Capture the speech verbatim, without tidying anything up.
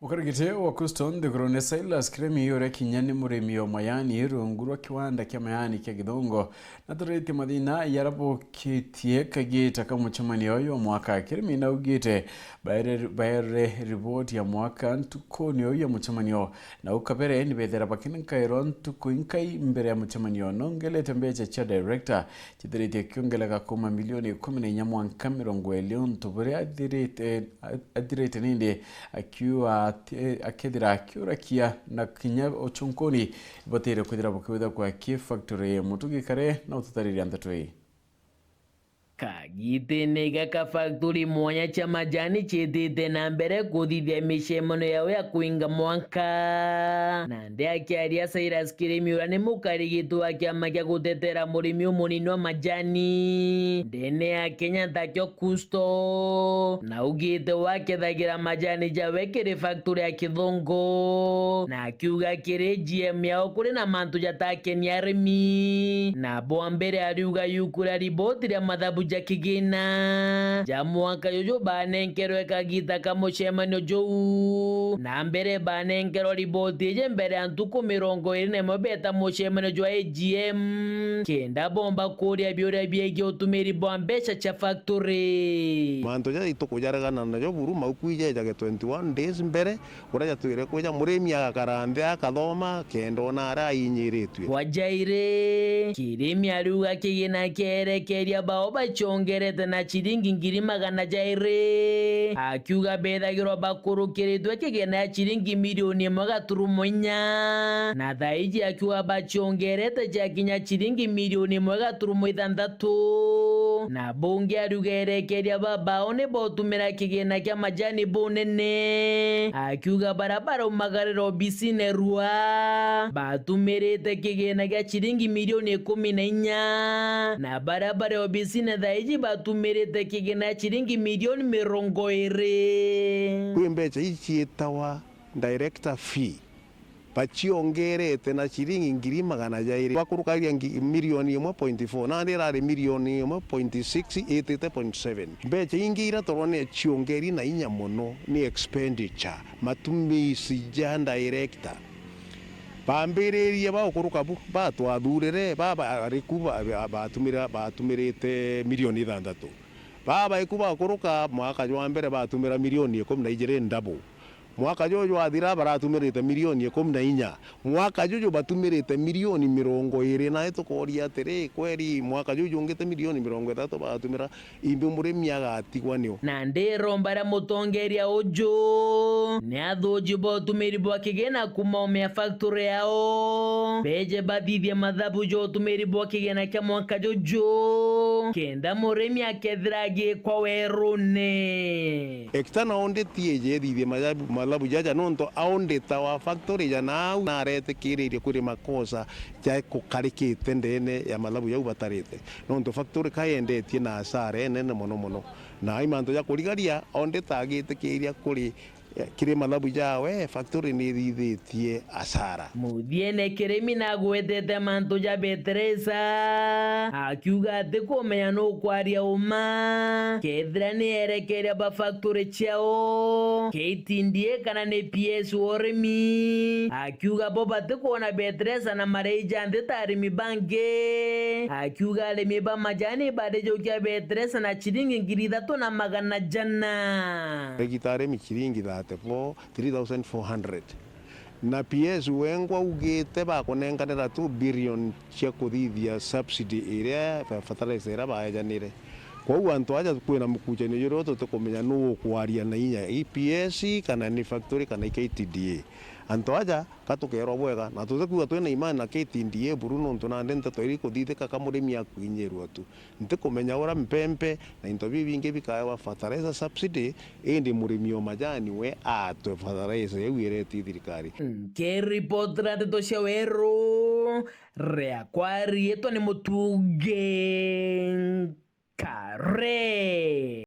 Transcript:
Mukarigite wa Kusto nthigurune Silas Kiremi, uria kinya ni murimi o majani rungu rwa kiwanda kia majani kia Githongo, nataritie mathina yarabukitie kagita ka mucemanio uyu mwaka. Kiremi naugite baere, baere riboti ya mwaka ntukuni uyu ya mucemanio, na ukabere nibethera bakinkairwa ntuku inkai mbere ya mucemanio. Nongelete mbeca cia director cithiritie kiongeleka kuma milioni ikumi na inya mwanka mirongo iri untu buria athirite, athirite nindi akiuga ati, akethira akiurakia na kinya ucunkuni ibatire kwithira bukiwitha kwa ki factory. Mutugi Kare na ututariria ndeto ii. Kagitene gaka factory mwanya cia majani ciitite na mbere kuthithia micemanio yao ya kuinga mwanka. Nandi akiaria Silas Kiremi uria ni mukarigiti wa kiama kia gutetera murimi umunini wa majani ndene ya Kenya takio Kusto, na augite wakethagira majani jawe kiri factory ya Kithongo, na akiuga kiri G M yao kuri na mantu jatakenia arimi. Na bwa mbere ariuga yukuria riboti ria mathabu ja kigina ja mwaka juju banenkerwe kagita ka mucemanio juu. Na mbere banenkerwa riboti iji mbere ya ntuku mirongo iri na imwe beta mucemanio jwa A G M, kenda bomba kuria biuria biegie utumiri bwa mbeca cia factory. Mantu jaja itukujaregana najo buru, mauku ijejage twenty-one days mbere, uria jatwire kwija, murimi agakara nthi akathoma, kenda ona aria ainyiritue. Kwa Jaire, Kiremi ariuga kigina kierekeria bao baciongerete na ciringi ngiri magana jairi, akiuga bethagirwa bakurukiritwe kigina ya ciringi milioni imwe gaturumo inya, na thaiji akiuga baciongerete ciakinya ciringi milioni imwe gaturumo ithanthatu. Na bungi ariuga erekeria babao ni botumira kigina kia majani bunene, akiuga baria baraumagarira obisine rua batumirite kigina gia ciringi milioni ikumi na inya, na baria bari obisine thaiji batumirite kigina gia ciringi milioni mirongo iri. Kwi mbeca iciitawa director fee, baciongerete na ciringi ngiri magana jairi, bakurukagia ngi-, milioni imwe point four, nandi irari milioni imwe point six itite point seven. Mbeca ingi iria turone ciongeri na inya mono ni expenditure, matumici ja director. Bambiririe bagukuruka bu, batwathurire, ba, ba, ariku ba, ba, batumira, batumirite milioni ithanthatu. Baba iku bakuruka mwaka jwa mbere batumira milioni ikumi na ijiri, double. Mwaka juju jwathira baratumirite milioni ikumi na inya. Mwaka juju batumirite milioni mirongo iri, na itukoria atiri, kweri mwaka juju jungite milioni mirongo ithatu batumira, imbi murimi agatigwa niu? Na ndiromba ria mutongeria uju ni athuji ba utumiri bwa kigina kuma umia factory yao beje bathithie mathabu ja utumiri bwa kigina kia mwaka juju, kenda murimi akethira agikwa werune. Ekita na audit ije ithithie mathabu, mathabu jaja, nontu auditor wa factory ja nau naretikiririe kuri makosa ja kukarikite ndene ya mathabu jau batarite, nontu factory ka yendetie na hasara enene mono mono. Na ai mantu ja kurigaria, auditor agitikiria kuri, eh, kiri mathabu jawe, factory ni ithithitie hasara. Muthiene Kirimi nagwetete mantu ja Beteresa, akiuga ati kumenya nukwaria uma, kethira ni erekeria ba factory ciao, K T D A kana ni P S wa urimi, akiuga bo batikwona Beteresa na mareija nthi ta arimi bangi, akiuga arimi ba majani barijukia Beteresa na ciringi ngiri ithatu na magana jana. Regita arimi ciringi thirty-four, three thousand four hundred. Na P S wengwa augite bakunenkanira two billion cia kuthithia subsidy iria fe-, fertilizer iria baejanire. Kwou antu aja kwina mukucanio juria tutikumenya nuu ukwaria na inya, i P S kana ni factory kana i K T D A. Antu aja ka tukerwa bwega, na tutikuuga twina imani na K T D A buru, nontu nandi nteto iri kuthithika ka murimi akuinyirwa tu. Ntikumenya uria mpempe na into biu bingi bikaewa fertilizer subsidy, indi murimi o majani we aatwe fertilizer iu iretie thirikari. Nkiripotera ndeto cia Weru, riakwa riitwa ni Mutugi Kare.